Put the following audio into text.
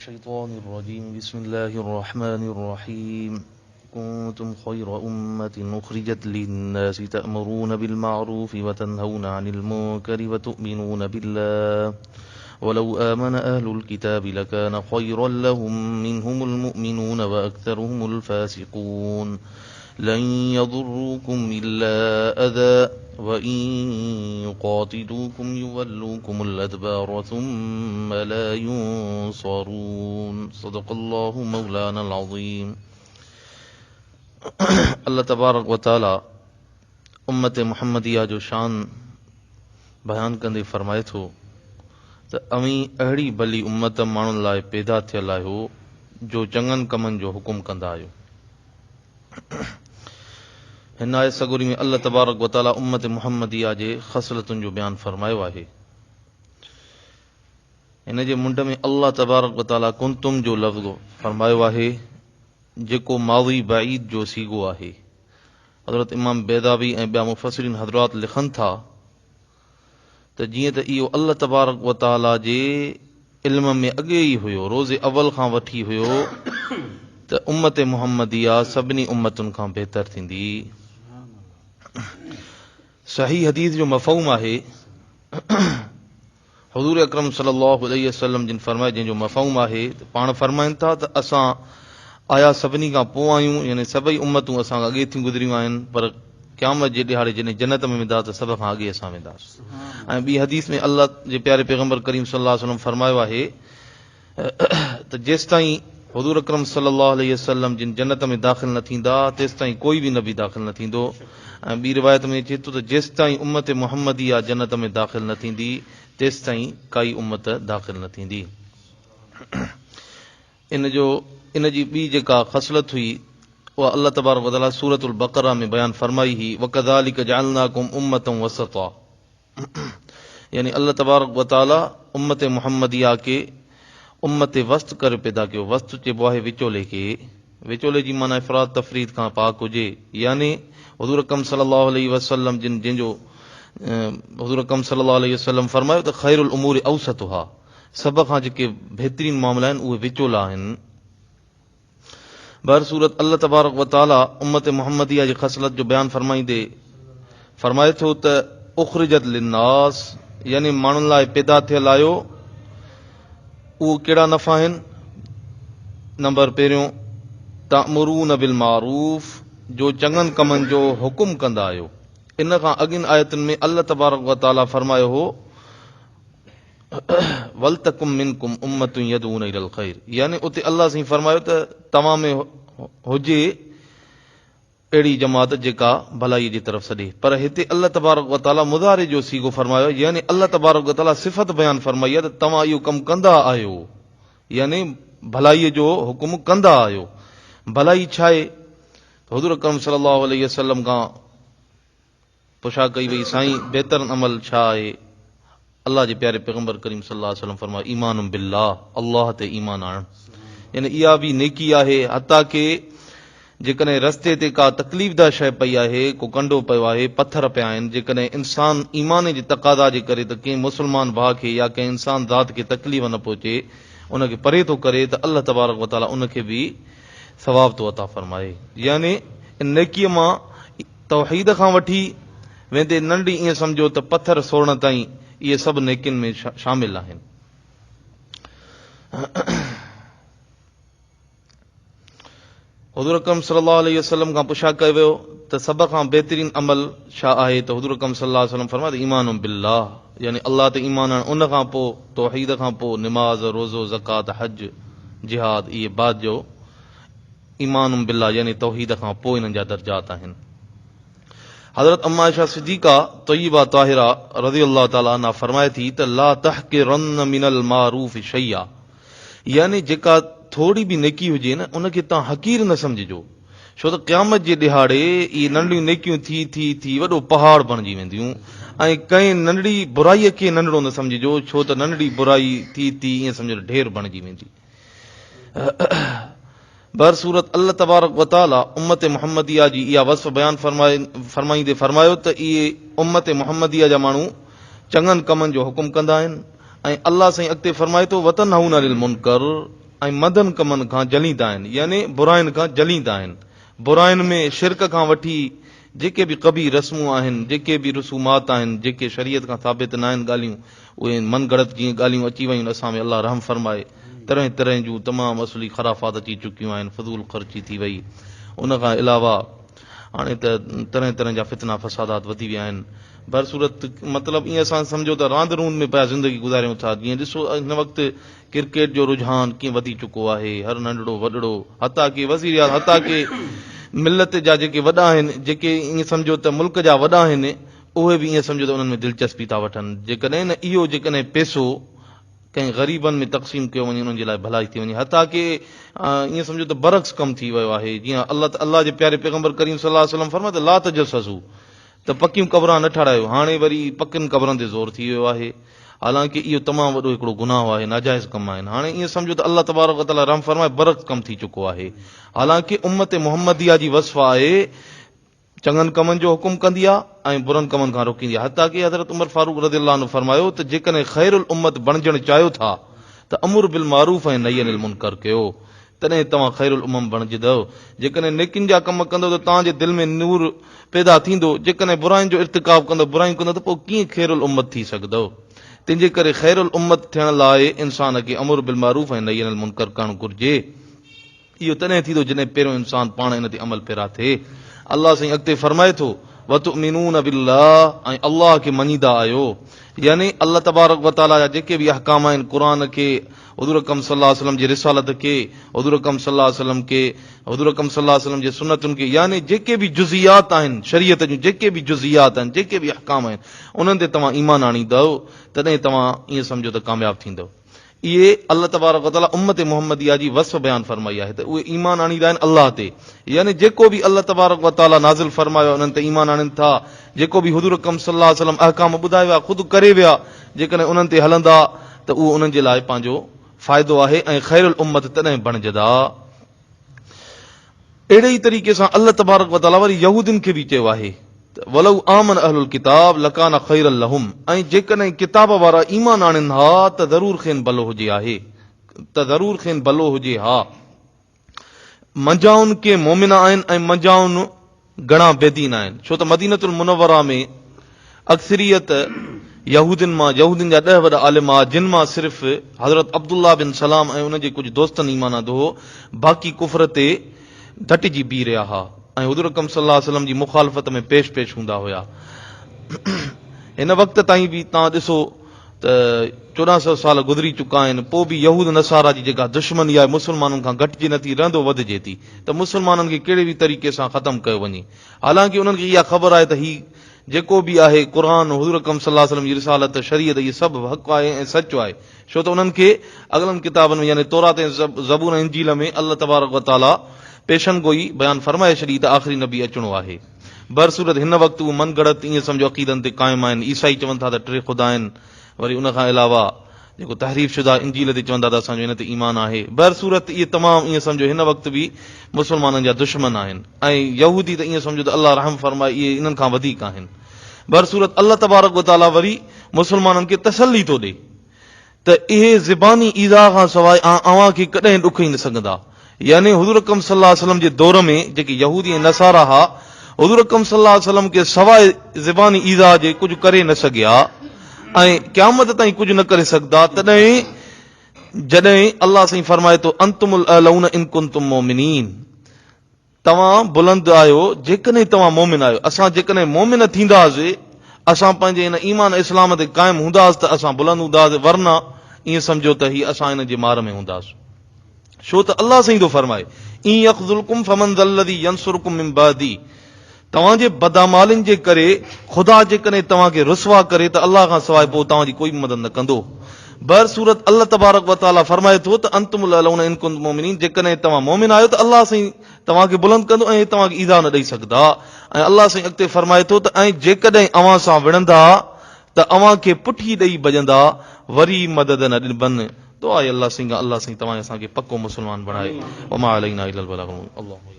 الشيطان الرجيم بسم الله الرحمن الرحيم كنتم خير أمة أخرجت للناس تأمرون بالمعروف وتنهون عن المنكر وتؤمنون بالله ولو آمن أهل الكتاب لكان خيرا لهم منهم المؤمنون وأكثرهم الفاسقون لن يضروكم إلا أذى وإن يقاتلوكم يولوكم الأدبار ثم لا ينصرون صدق الله مولانا العظيم الله تبارڪ وتعالي امت محمديه جو شان بيان ڪندي فرمائي ٿو ته اوهين اهڙي ڀلي امت ماڻهن لاء پيدا ٿيل آهيو جو چڱن ڪمن جو حڪم ڪندا آهيو. هن آيت سڳوري ۾ الله تبارڪ و تعالي امت محمديه جي خصلتن جو بيان فرمايو آهي. هن جي منڍ ۾ الله تبارڪ و تعالي ڪنتم جو لفظ فرمايو آهي جيڪو ماضي بعيد جو صيغو آهي. حضرت امام بيضاوي ۽ ٻيا مفسرين حضرات لکن ٿا ته جيئن ته اهو الله تبارڪ و تعالي جي علم ۾ اڳي ئي هيو، روز اول کان وٺي هيو ته امت محمديه سڀني امتن کان بهتر ٿيندي. صحيح حديث جو مفهوم آهي، حضور اڪرم صلي الله عليه وسلم جن فرمايو جنهن جو مفهوم آهي ته پاڻ فرمائن ٿا ته اسان آيا سڀني کان پوء آهيون يعني سڀئي امتون اسان کان اڳي ٿيون گذريون آهن پر قيامت جي ڏهاڙي جڏهن جنت ۾ ويندا ته سڀ کان اڳي اسان وينداسين ۽ ٻي حديث ۾ الله جي پياري پيغمبر ڪريم صلي الله عليه وسلم فرمايو آهي ته جيستائين حضور اڪرم صلي الله عليه وسلم جن جنت ۾ داخل نه ٿيندا تيستائين ڪوئي به نبي داخل نه ٿيندو ۽ ٻي روايت ۾ اچي ٿو ته جيستائين امت محمديه جنت ۾ داخل نه ٿيندي تيستائين ڪائي امت داخل نه ٿيندي. ان جو ان جي ٻي جيڪا خصلت هئي اها الله تبارڪ وتعالي سورة البقره ۾ بيان فرمائي هئي وڪذالڪ جعلناڪم امة وسطا يعني الله تبارڪ و تعالي امت محمديه کي امت وسط ڪري پيدا ڪيو. وسط چئبو آهي وچولي کي. وچولي جي معنيٰ افراط تفريط کان پاڪ هجي. يعني حضور اڪرم صلي الله عليه وسلم جن جنهن جو حضور اڪرم صلي الله عليه وسلم فرمايو ته خير الامور اوسطها سڀ کان جيڪي بهترين معاملا آهن اهي وچولا آهن. بهر صورت الله تبارڪ و تعالي امت محمديه جي خصلت جو بيان فرمائيندي فرمائي ٿو ته اخرجت للناس يعني ماڻهن لاء پيدا ٿيل آهيو اهو ڪهڙا نفع آهن نمبر پهريون تامرون بالمعروف جو چڱن ڪمن جو حڪم ڪندا آهيو ان کان اڳين آيتن ۾ الله تبارڪ و تعالي فرمايو هو ولتڪن منڪم امة يدعون الي الخير يعني اتي الله سائين فرمايو ته توهان ۾ هجي اهڙي جماعت جيڪا ڀلائي جي طرف سڏي پر هتي الله تبارڪ وتعالي مضارع جو صيغو فرمايو آهي يعني الله تبارڪ وتعالي صفت بيان فرمائي آهي ته توهان اهو ڪم ڪندا آهيو يعني ڀلائي جو حڪم ڪندا آهيو ڀلائي ڇا آهي حضور اڪرم صلي الله عليه وسلم کان پڇا ڪئي وئي، سائين بهترن عمل ڇا آهي؟ الله جي پياري پيغمبر ڪريم صلي الله عليه وسلم فرمايو، ايمان بالله، الله تي ايمان آڻڻ. يعني اها به نيڪي آهي، حتيٰ ڪه جيڪڏهن رستي تي ڪا تڪليف ده شيء پئي آهي، ڪو ڪنڊو پيو آهي، پٿر پيا آهن، جيڪڏهن انسان ايمان جي تقاضا جي ڪري ته ڪنهن مسلمان ڀاء کي يا ڪنهن انسان ذات کي تڪليف نه پهچي، ان کي پري ٿو ڪري ته الله تبارڪ وتعاليٰ ان کي به ثواب ٿو عطا فرمائي. يعني ان نيڪيء مان توحيد کان وٺي ويندي ننڍي ائين سمجهو ته پٿر سورڻ تائين اهي سڀ نيڪين ۾ شامل آهن. حضور اڪرم صلي الله عليه وسلم کان پڇا ڪيو ويو ته سڀ کان بهترين عمل ڇا آهي ته حضور اڪرم صلي الله عليه وسلم فرمايو ته ايمان بالله يعني الله تي ايمان آڻڻ ان کان پوء توحيد کان پوء نماز روزو زڪوات حج جهاد اهي بعد جو ايمان بالله يعني توحيد کان پوء انهن جا درجات آهن. حضرت ام عائشه صديقه طيبه طاهره رضي الله تعالٰي عنها فرمائي ٿي ته لا تحقرن من المعروف شيئا يعني جيڪا ٿوري به نيڪي هجي نه ان کي توهان حقير نه سمجهجو ڇو ته قيامت جي ڏهاڙي اهي ننڍڙيون نيڪيون ٿي ٿي ٿي وڏو پهاڙ بڻجي وينديون ۽ ڪنهن ننڍڙي برائي کي ننڍڙو نه سمجهجو ڇو ته ننڍڙي برائي ٿي ٿي ائين سمجهو ته ڍير بڻجي ويندي. بهرصورت الله تبارڪ و تعالي امت محمديه جي اها وصف بيان فرمائيندي فرمايو ته اهي امت محمديه جا ماڻهو چڱن ڪمن جو حڪم ڪندا آهن ۽ الله سائين اڳتي فرمائي ٿو وتنهون عن المنڪر ۽ مندن ڪمن کان جهليندا آهن، يعني براين کان جهليندا آهن. براين ۾ شرڪ کان وٺي جيڪي به قبيح رسمون آهن، جيڪي به رسومات آهن، جيڪي شريعت کان ثابت ناهن ڳالهيون، اهي من گهڙت جيئن ڳالهيون اچي ويون آهن اسان ۾ الله رحم فرمائي طرح طرح جون تمام اصلي خرافات اچي چڪيون آهن، فضول خرچي ٿي وئي، ان کان علاوه هاڻي ته طرح طرح جا فتنا فسادات وڌي ويا آهن. بهرصورت مطلب ائين اسان سمجهو ته راند روند ۾ پيا زندگي گذاريون ٿا، جيئن ڏسو هن وقت ڪرڪيٽ جو رجحان ڪيئن وڌي چڪو آهي، هر ننڍڙو وڏڙو حتيٰ ڪي وزير اعظم حتيٰ ڪي ملت جا جيڪي وڏا آهن، جيڪي ائين سمجهو ته ملڪ جا وڏا آهن، اهي به ائين سمجهو ته انهن ۾ دلچسپي ٿا وٺن. جيڪڏهن نه اهو جيڪڏهن پئسو ڪنهن غريبن ۾ تقسيم ڪيو وڃي انهن جي لاء ڀلائي ٿي وڃي. حتيٰ ڪي ائين سمجهو ته برعڪس ڪم ٿي ويو آهي. جيئن الله الله جي پياري پيغمبر ڪريم صلي الله عليه وسلم فرمايو ته لا تجسسوا ته پڪيون قبران نه ٺارايو. هاڻي وري پڪين قبرن تي زور ٿي ويو آهي. حالانڪه اهو تمام وڏو هڪڙو گناهه آهي، ناجائز ڪم آهن. هاڻي ائين سمجهو ته الله تبارڪ وتعاليٰ رحم فرمائي برعڪس ڪم ٿي چڪو آهي. حالانڪه امت محمديه جي وصف آهي چڱن ڪمن جو حڪم ڪندي آهي ۽ برن ڪمن کان روڪيندي آهي. حتيٰ ڪه حضرت عمر فاروق رضي الله عنه فرمايو ته جيڪڏهن خير الامت بڻجڻ چاهيو ٿا ته امر بالمعروف ۽ نهي عن المنڪر ڪيو. تڏهن توهان خير الامم بڻجندؤ. جيڪڏهن نيڪين جا ڪم ڪندؤ ته توهان جي دل ۾ نور پيدا ٿيندو، جيڪڏهن براين جو ارتڪاب ڪندؤ، برايون ڪندؤ ته پوء ڪيئن خير الامت ٿي سگهندؤ؟ تنهنجي ڪري خير الامت ٿيڻ لاء انسان کي امر بالمعروف ۽ نهي عن المنڪر ڪرڻ گهرجي. اهو تڏهن ٿيندو جڏهن پهريون انسان پاڻ ان تي عمل پيرا ٿئي. الله سائين اڳتي فرمائي ٿو، وتؤمنون بالله ۽ الله کي مڃيندا آهيو. يعني الله تبارڪ وتعاليٰ جا جيڪي به احڪام آهن، قرآن کي، حضور اڪرم صلي الله عليه وسلم جي رسالت کي، حضور اڪرم صلي الله عليه وسلم کي، حضور اڪرم صلي الله عليه وسلم جي سنتن کي، يعني جيڪي به جزئيات آهن شريعت جون جيڪي به جزئيات آهن، جيڪي به احڪام آهن، انهن تي توهان ايمان آڻيندؤ، تڏهن توهان ائين سمجهو ته ڪامياب ٿيندؤ. اهي الله تبارڪ وتعاليٰ امت محمديه جي وصف بيان فرمائي آهي ته اهي ايمان آڻيندا آهن الله تي، يعني جيڪو به الله تبارڪ وتعاليٰ نازل فرمايو آهي انهن تي ايمان آڻين ٿا، جيڪو به حضور اڪرم صلي الله عليه وسلم احڪام ٻڌائي ويا، خود ڪري ويا، جيڪڏهن انهن تي هلندا ته اهو انهن جي لاء پنهنجو فائدو آهي ۽ خير الامت تڏهن بڻجندا. اهڙي ئي طريقي سان الله تبارڪ وتعاليٰ وري يهودين کي به چيو آهي ته ولو آمن اهل الڪتاب لڪان خيرا لهم ۽ جيڪڏهن ڪتاب وارا ايمان آڻين ها ته ضرور کين ڀلو هجي آهي ته ضرور کين ڀلو هجي ها. منجهائن ڪي مؤمن آهن ۽ منجهائن گهڻا بيدين آهن، ڇو ته مدينة المنوره ۾ اڪثريت يهودين مان، يهودين جا ڏهه وڏا عالم هئا، جن مان صرف حضرت عبدالله بن سلام ۽ ان جي ڪجهه دوستن ايمان آندو هو، باقي ڪفر تي ڊٽجي بيهي رهيا ها ۽ حضور اڪرم صلي الله عليه وسلم جي مخالفت ۾ پيش پيش هوندا هيا. هن وقت تائين به توهان ڏسو ته 1400 سال گذري چڪا آهن پوء به يهود نصارا جي جيڪا دشمني آهي مسلمانن کان گهٽجي نٿي رهندو وڌجي ٿي ته مسلمانن کي ڪهڙي به طريقي سان ختم ڪيو وڃي حالانڪه انهن کي اها خبر آهي ته هي جيڪو به آهي قرآن حضور اڪرم صلي الله عليه وسلم جي رسالت شريعت اهي سڀ حق آهي ۽ سچ آهي ڇو ته انهن کي اڳلن ڪتابن ۾ يعني تورات ۽ زبور ۽ انجيل ۾ الله تبارڪ وتعالي پيشن گوئي بيان فرمائي ڇڏي ته آخري نبي اچڻو آهي. بهرصورت هن وقت اهو من گهڙت ائين سمجهو عقيدن تي قائم آهن. عيسائي چون ٿا ته ٽي خدا آهن. وري ان کان علاوه جيڪو تحريف شده انجيل تي چون ٿا ته اسان جو ان تي ايمان آهي. بهرصورت اهي تمام ائين سمجهو هن وقت به مسلمانن جا دشمن آهن ۽ يهودي ته ائين سمجهو ته الله رحم فرمائي اهي انهن کان وڌيڪ آهن. بهرصورت الله تبارڪ وتعاليٰ وري مسلمانن کي تسلي ٿو ڏئي. ته اهي زباني ايذاء کان سواء اوهان کي ڪڏهن ڏک ئي نه سگهندا. يعني حضور اڪرم صلي الله عليه وسلم جي دور ۾ جيڪي يهودي ۽ نصارا ها، حضور اڪرم صلي الله عليه وسلم کي سواء زباني ايذاء جي ڪجهه ڪري نه سگهيا ۽ قيامت تائين ڪجهه نه ڪري سگهندا تڏهن جڏهن الله سائين فرمائي ٿو انتم الاعلون ان ڪنتم مؤمنين توهان بلند آهيو جيڪڏهن توهان مؤمن آهيو. اسان جيڪڏهن مؤمن ٿينداسين، اسان پنهنجي هن ايمان اسلام تي قائم هونداسين ته اسان بلند هونداسين ورنه ائين سمجهو ته هي اسان هن جي مار ۾ هونداسون. ڇو ته الله سائين ٿو فرمائي، ان يخذلڪم فمن ذا الذي ينصرڪم من بعدي توهان جي بداعمالين جي ڪري خدا جيڪڏهن توهان کي رسوا ڪري ته الله کان سواء پوء توهان جي ڪوئي به مدد نه ڪندو. بهرصورت الله تبارڪ وتعاليٰ فرمائي ٿو ته انتم الاعلون ان ڪنتم مؤمنين جيڪڏهن توهان مؤمن آهيو ته الله سائين توهان کي بلند ڪندو ۽ توهان کي ايذاء نه ڏئي سگهندا ۽ الله سائين اڳتي فرمائي ٿو ته ۽ جيڪڏهن اوهان سان وڙهندا ته اوهان کي پٺي ڏئي ڀڄندا وري مدد نه ڏبن. دعا آهي الله سائين کان الله سائين توهان ۽ اسان کي پڪو مسلمان بڻائي وما علينا الا البلاغ المبين.